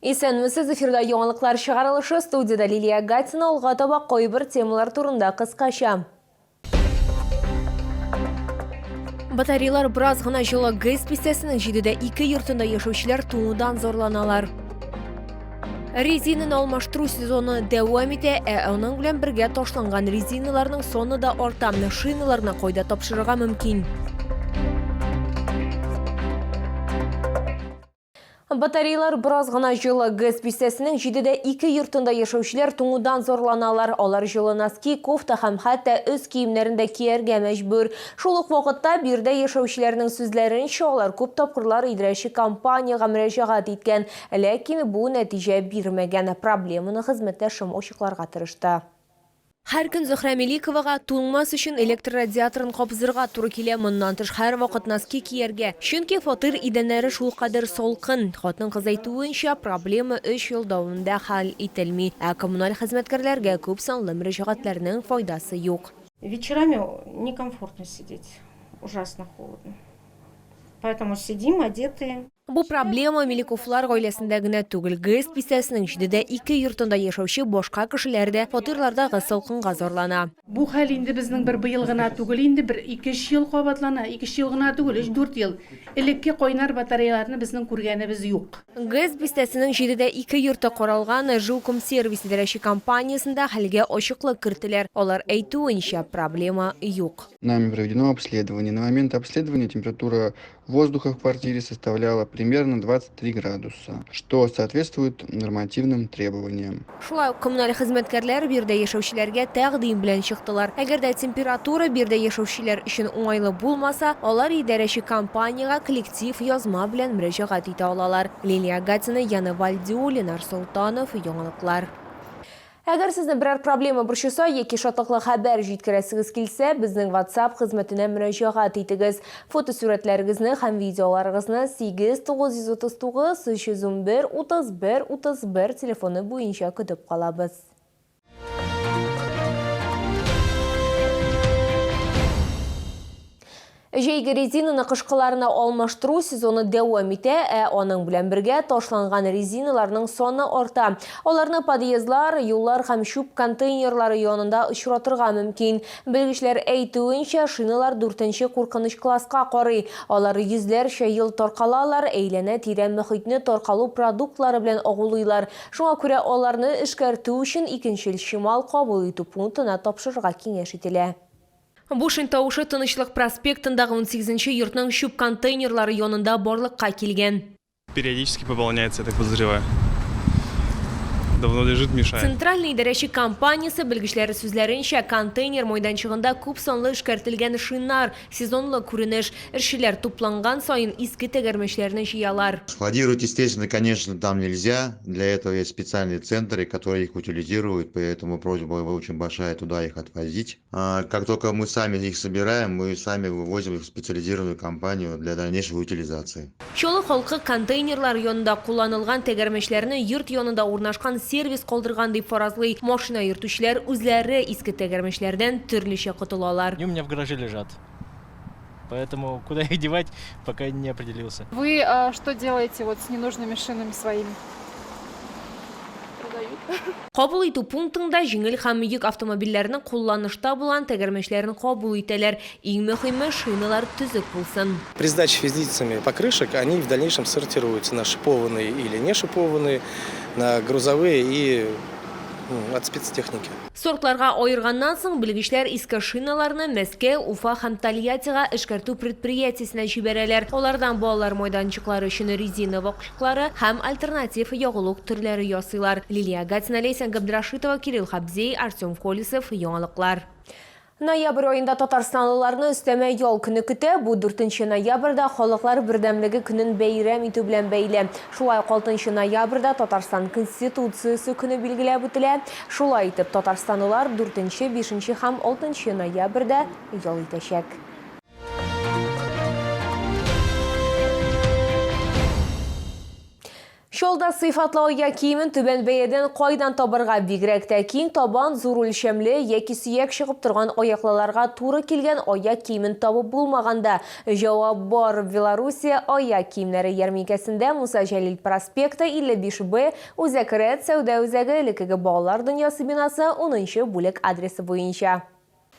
Исәнмесез, эфирда яңалыклар чыгарылышы, студиядә Лилия Гатина, алга таба кайбер темалар турында кыскача. Батареялар бераз гына җылы ГЭС бистәсенең 7-дә 2 йортында яшәүчеләр туңудан зарланалар. Резинаны алмаштыру сезоны дәвам итә, ә аның белән бергә ташланган резиналарның саны да арта. Шиналарны кайда тапшырырга мөмкин? Батареялар бераз гына җылы. ГЭС бистәсенең 7-дә 2 йортында яшәүчеләр туңудан зарланалар. Алар җылы носки, кофта һәм хәтта өс киемнәрен дә кияргә мәҗбүр. Шул ук вакытта биредә яшәүчеләрнең сүзләренчә, алар күп тапкырлар идарәче компаниягә мөрәҗәгать иткән. Ләкин бу нәтиҗә бирмәгән. Проблеманы хезмәттәшем ачыкларга тырышты. Һәр көн Зөһрә Меликовага туңмас өчен электр радиаторын кабызырга туры килә. Моннан тыш, һәрвакыт носки кияргә. Чөнки фатир идәннәре шулкадәр салкын. Хатын-кыз әйтүенчә, проблема өч ел дәвамында хәл ителми. Ә коммуналь хезмәткәрләргә күп санлы мөрәҗәгатьләрнең файдасы юк. Вечерами некомфортно сидеть, ужасно холодно. Поэтому сидим одетые. Бу проблема Меликовлар гаиләсендә генә түгел. ГЭС бистәсенең 7-дә 2 йортында яшәүче башка кешеләр дә фатирлардагы салкынга зарлана. Бу хәл инде безнең бер быел гына түгел инде, бер ике-өч ел кабатлана. Ике-өч ел гына түгел, өч-дүрт ел. Элекке кайнар батареяларны безнең күргәнебез юк. ГЭС бистәсенең 7-дә 2 йорты каралган Жилкомсервис идарәче компаниясендә хәлгә ачыклык керттеләр. Алар әйтүенчә, проблема юк. Нами проведено обследование. На момент обследования температура воздуха в квартире составляла примерно 23 градуса, что соответствует нормативным требованиям. Шулай ук коммуналь хезмәткәрләр биредә яшәүчеләргә тәкъдим белән чыктылар. Әгәр дә температура биредә яшәүчеләр өчен уңайлы булмаса, алар идарәче компаниягә коллектив язма белән мөрәҗәгать итә алалар. Лилия Гатина, Яна Вальдио, Ленар Солтанов, Яңалыклар. Әгәр сезне берәр проблема борчыса яки шатлыклы хәбәр җиткерәсегез килсә, безнең WhatsApp хезмәтенә мөрәҗәгать итегез. Фотосурәтләрегезне һәм видеоларыгызны 8 939 311 31 31 телефоны буенча көтеп калабыз. Җәйге резинаны кышкыларына алмаштыру сезоны дәвам итә, ә аның белән бергә ташланган резиналарның саны арта. Аларны подъездлар, юллар һәм чүп контейнерлары янында очратырга мөмкин. Белгечләр әйтүенчә, шиналар дүртенче куркыныч класска карый. Алар йөзләрчә ел таркалалар, әйләнә-тирә мохитне таркалу продуктлары белән агулыйлар. Шуңа күрә аларны эшкәртү өчен икенчел чимал кабул итү пунктына тапшырырга киңәш ителә. Бу шин тавышы Тынычлык проспектындагы унсигезенче йортның чүп контейнерлары янында барлыкка килгән. Периодически пополняется, я так подозреваю. Давно лежит, мешает. Центральный идарәче компаниясе белгечләре сүзләренчә, контейнер майданчыгында күп санлы эшкәртелгән шиннар, сезонлы күренеш. Эшчеләр тупланган саен иске тәгәрмәчләрне җыялар. Складировать, естественно, конечно, там нельзя. Для этого есть специальные центры, которые их утилизируют, поэтому просьба очень большая туда их отвозить. Как только мы сами их собираем, мы сами вывозим их в специализированную компанию для дальнейшей утилизации. Чаллы халкы контейнерлар янында кулланылган тәгәрмәчләрне йорт янында урнашкан сервис калдырган дип фаразлый. Машина йөртүчеләр үзләре иске тәгәрмәчләрдән төрлечә котылалар. Они у меня в гараже лежат. Поэтому куда их девать, пока не определился. Вы что делаете с ненужными шинами своими? Кабул итү пунктында җиңел һәм йөк автомобильләренең кулланышта булган тәгәрмәчләрен кабул итәләр. Иң мөһиме, шиналар төзек булсын. При сдаче физлицами покрышек они в дальнейшем сортируются на шипованные или не шипованные, на грузовые и от спецтехники. Сортларга аерганнан соң белгечләр иске шиналарны Мәскәү, Уфа һәм Тольяттига эшкәртү предприятиесенә җибәрәләр. Алардан балалар майданчыклары өчен резина вакчыклары һәм альтернатив ягулык төрләре ясыйлар. Лилия Гатина, Ләйсән Габдрашитова, Кирилл Хабзей, Артем Колесов, Яңалыклар. Ноябрь аенда татарстанлыларны өстәмә ял көне көтә. Бу 4 ноябрьдә Халыклар бердәмлеге көнен бәйрәм итү белән бәйле. Шулай ук 6 ноябрьдә Татарстан Конституциясе көне билгеләп үтелә. Шулай итеп, татарстанлылар 4, 5 һәм 6 ноябрьдә ял итәчәк. Чаллыда сыйфатлы аяк киемен түбән бәядән кайдан табарга? Бигрәк тә киң табан, зур үлчәмле яки сөяк чыгып торган аяклыларга туры килгән аяк киемен табып булмаганда, җавап бар. Белоруссия аяк киемнәре ярминкәсендә Муса Җәлил проспекты, 55 Б, Үзәк Рәт сәүдә үзәге, элеккеге Балалар дөньясы бинасы, унынчы бүлек адресы буенча.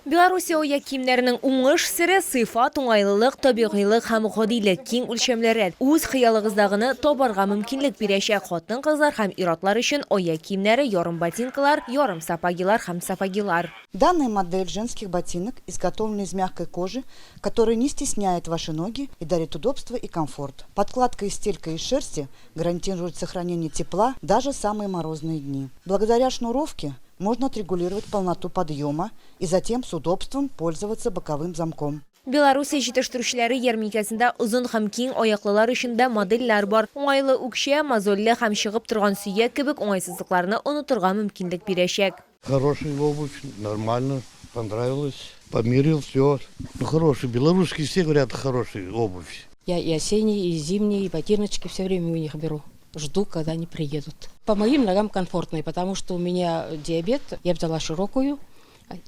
Белоруссия аяк киемнәренең уңыш сере, сыйфат, уңайлылык, табигыйлык һәм гадилек, киң үлчәмле рәт. Үз хыялыгыздагыны табарга мөмкинлек бирәчәк хатын-кызлар һәм ир-атлар өчен аяк киемнәре, ярымботинкалар, ярымсапогилар һәм сапогилар. Данная модель женских ботинок изготовлена из мягкой кожи, которая не стесняет ваши ноги и дарит удобство и комфорт. Подкладка и стелька из шерсти гарантирует сохранение тепла даже в самые морозные дни. Благодаря шнуровке можно отрегулировать полноту подъема и затем с удобством пользоваться боковым замком. Белоруссия җитештерүчеләре ярминкәсендә озын һәм киң аяклылар өчен дә модельләр бар. Уңайлы үкчә, мозольле һәм чыгып торган сөяк кебек уңайсызлыкларны онытырга мөмкинлек бирәчәк. Хороший обувь, нормально, понравилось. Померил, все. Ну, хороший, белорусские все говорят, хороший обувь. Я и осенние, и зимние, и ботиночки все время у них беру. Жду, когда они приедут. По моим ногам комфортные, потому что у меня диабет. Я взяла широкую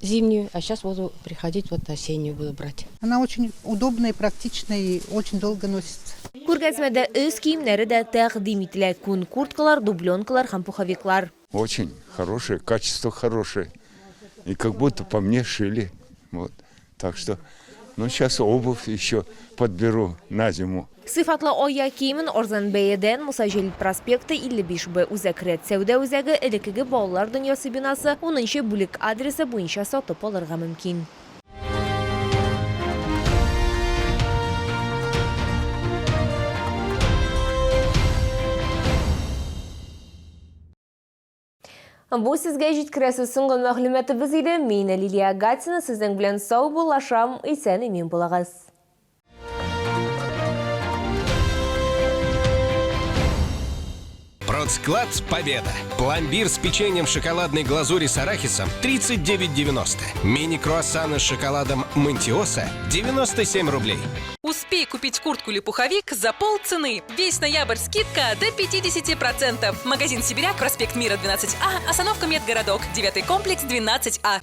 зимнюю, а сейчас буду приходить, вот осеннюю буду брать. Она очень удобная, практичная и очень долго носится. Күргәзмәдә өс киемнәре дә тәкъдим ителә, күн курткалар, дубленкалар һәм пуховиклар. Очень хорошее, качество хорошее. И как будто по мне шили. Вот. Так что, ну, сейчас обувь еще подберу на зиму. Сыйфатлы аяк киемен арзан бәядән Муса Җәлил проспекты, 55 Б, Үзәк Рәт сәүдә үзәге, элеккеге Балалар дөньясы бинасы, унынчы бүлек адресы буенча сатып алырга мөмкин. Бу сезгә җиткерәсе соңгы мәгълүматыбыз иде. Мин Лилия Гатина сезнең белән саубуллашам. Исән-имин булыгыз. Продсклад «Победа». Пломбир с печеньем шоколадной глазури с арахисом 39,90. Мини-круассаны с шоколадом «Мантиоса» 97 рублей. Успей купить куртку или пуховик за полцены. Весь ноябрь скидка до 50%. Магазин «Сибиряк», проспект Мира, 12А, остановка Медгородок, 9 комплекс, 12А.